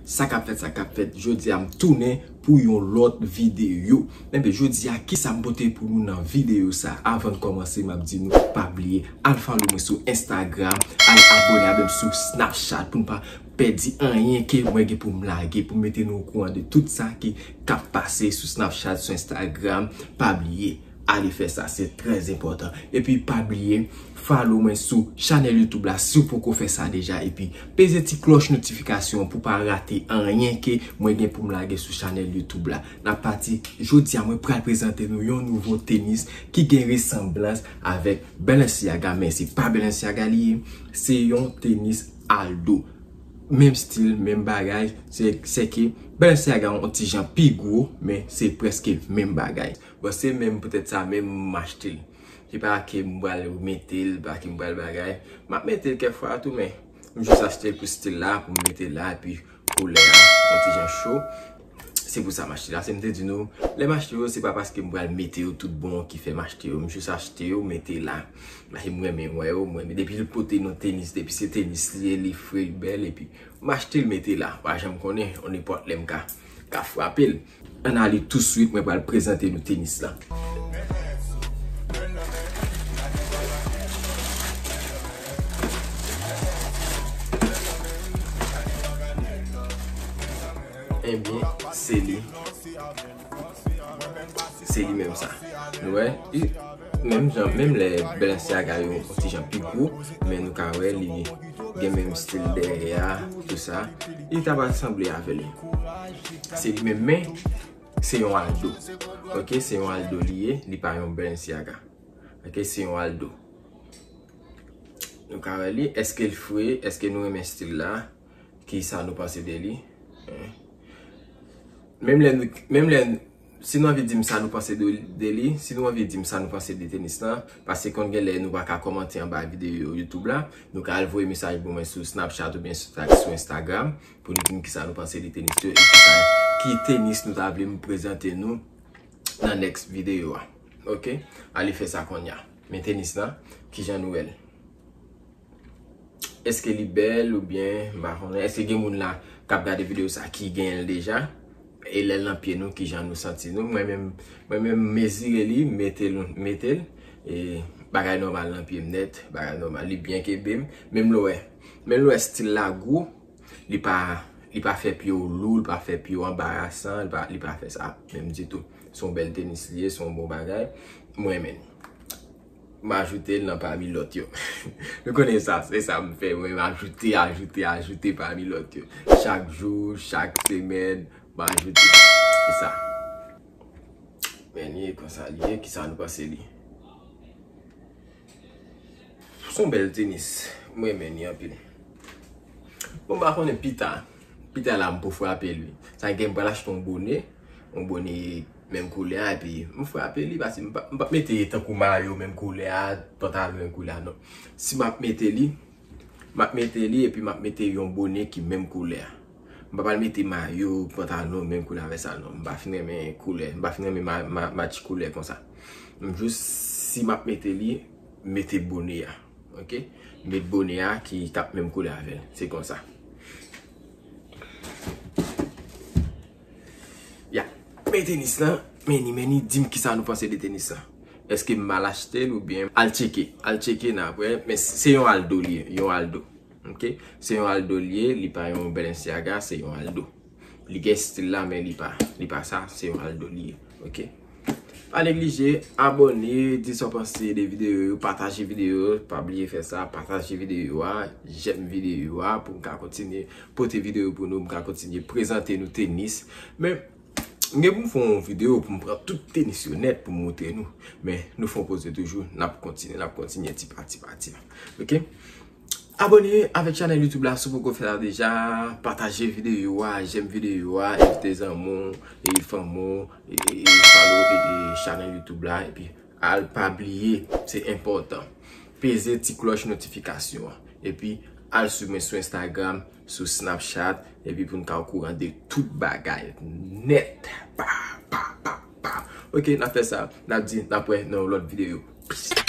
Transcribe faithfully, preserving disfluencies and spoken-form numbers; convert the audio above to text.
Sa k ap fèt, sa k ap fèt, jodi a m tounen pou yon lòt videyo. Enben, jodi a, kisa m pote pou nou nan videyo sa? Avan n kòmanse, m ap di nou, pa bliye, al follow mwen sou Instagram, al abòne avè m sou Snapchat pou n pa pèdi anyen ke mwen gen pou m lage, pou m mete nou okouran de tout sa ki k ap pase sou Snapchat, sou Instagram. Pa bliye, ale fè sa, se trè enpòtan. Epi pa bliye, follow mwen sou chanèl YouTube la si w poko fè sa deja. Epi peze ti klòch notifikasyon pou pa rate anyen ke mwen gen pou m lage sou chanèl YouTube la. N ap pati, jodi a mwen pral prezante nou yon nouvo tenis ki gen resanblans avèk Balenciaga, men se pa Balenciaga li ye, se yon tenis Aldo. Menm stil, menm bagay, se, se ke Balenciaga yon ti jan pi gwo, men se prèske menm bagay. Bon, se menm poutèt sa menm m achte l. Se pa ke m pral mete l, pa ke m pral bagay. M ap mete l kèk fwa tou, men m jis achte l pou stil la, pou m mete l la, epi koulè a, yon ti jan cho. Se pou sa m achte l la. Se m te di nou, lè m achte yo, se pa paske m pral mete yo tout bon ki fè m achte yo. M jis achte yo, mete la. Paske m renmen wè yo, m renmen. Depi l pote yon tenis, depi se tenis li ye, li fre, li bèl, epi m achte l, mete la. Pa janm konnen, on nenpòt lè m ka, ka frape l. Ann ale touswit, mwen pral prezante nou tenis la. Ebyen, se li. Se li menm sa. Nou wè? Li, menm jan, menm lè Balenciaga yo yon ti jan pi gwo, men nou ka wè li gen menm stil dèyè a, tou sa. Li ta pral sanble avè li. Se li menm, men se yon Aldo. Ok, se yon Aldo li ye, li pa yon Balenciaga. Ok, se yon Aldo. Nou ka wè li, èske l fre, èske nou renmen stil la? Kisa nou panse de li? Hein? Menm lè nou, menm lè, si nou anvi di m sa nou panse de, de li, si nou anvi di m sa nou panse de tenis lan, paske konn gen lè nou pa ka kòmante anba videyo YouTube la, nou ka al voye mesaj pou mwen sou Snapchat oubyen sou, sou Instagram pou nou di m kisa nou panse de tenis yo e kisa, ki tenis nou ta vle m prezante nou nan next videyo a. Ok? Ale fè sa kounye a. Men tenis lan, kijan nou wè l? Èske li bèl oubyen, m pa konnen, èske gen moun la k ap gade videyo sa ki genyen l deja? E lè l nan pye nou, kijan nou santi nou? Mwen menm, mwen menm, m mezire li, m mete l, m mete l. E bagay nòmal nan pye m nèt, bagay nòmal, li byen kenbe m. Menm lè w wè, menm lè w wè stil la gwo, li pa, li pa fè pye w lou, li pa fè pye w anbarasan, li pa, li pa fè sa menm ditou. Se yon bèl tenis li ye, se yon bon bagay. Mwen renmen l. M ajoute l nan pami lòt yo. Nou konnen sa, se sa m fè. Mwen, m ajoute, ajoute, ajoute pami lòt yo. Chak jou, chak semèn, m ajoute. Se sa. Men li ye konsa li ye, kisa nou panse li? Se yon bèl tenis. Mwen renmen li anpil. Bon, m pa konnen pita. Pita la, m pou frape li. Sa gen, m pral achte yon bone. Yon bone menm koulè a, epi m frape li, paske m p ap, m p ap mete tankou mayo menm koulè a, pantalon menm koulè a, non. Si m ap mete li, m ap mete li, epi m ap mete yon bone ki menm koulè a. M pa pral mete mayo, pantalon menm koulè avè sa, non. M pa fin renmen koulè, m pa fin renmen ma, ma, match koulè konsa. M jis, si m ap mete li, mete bone a. Ok? Met bone a ki t ap menm koulè avè l. Se konsa. Ya. Men tenis lan, men ni, men ni, di m kisa nou panse de tenis lan. Èske m mal achte l oubyen al tcheke. Al tcheke n ap wè. Men se yon Aldo li ye, yon Aldo. Ok? Se yon Aldo li ye, li pa yon Balenciaga, se yon Aldo. Li gen stil la, men li pa, li pa sa, se yon Aldo li ye. Ok? Pa neglije abòne, di sa w panse de videyo yo, pataje videyo yo, pa bliye fè sa, pataje videyo a, jèm videyo a pou m ka kontinye pote videyo pou nou, m ka kontinye prezante nou tenis. Men, m gen pou m fè yon videyo pou m pran tout tenis yo nèt pou m montre nou. Men, nou fè yon poze toujou, n ap kontinye, n ap kontinye ti pa ti pa ti pa. Ok? Abòne avèk chanèl YouTube la si w poko fè sa deja. Pataje videyo a, jèm videyo a, envite zanmi w, e fanmi w, e, e, e follow, e, e, chanèl YouTube la, epi al pa bliye, se enpòtan. Peze ti klòch notifikasyon an. Epi al swiv mwen sou Instagram, sou Snapchat, epi pou n ka okouran de tout bagay nèt. Pa, pa, pa, pa. Ok, n ap fè sa. N ap di, n ap wè nan yon lòt videyo. Peace.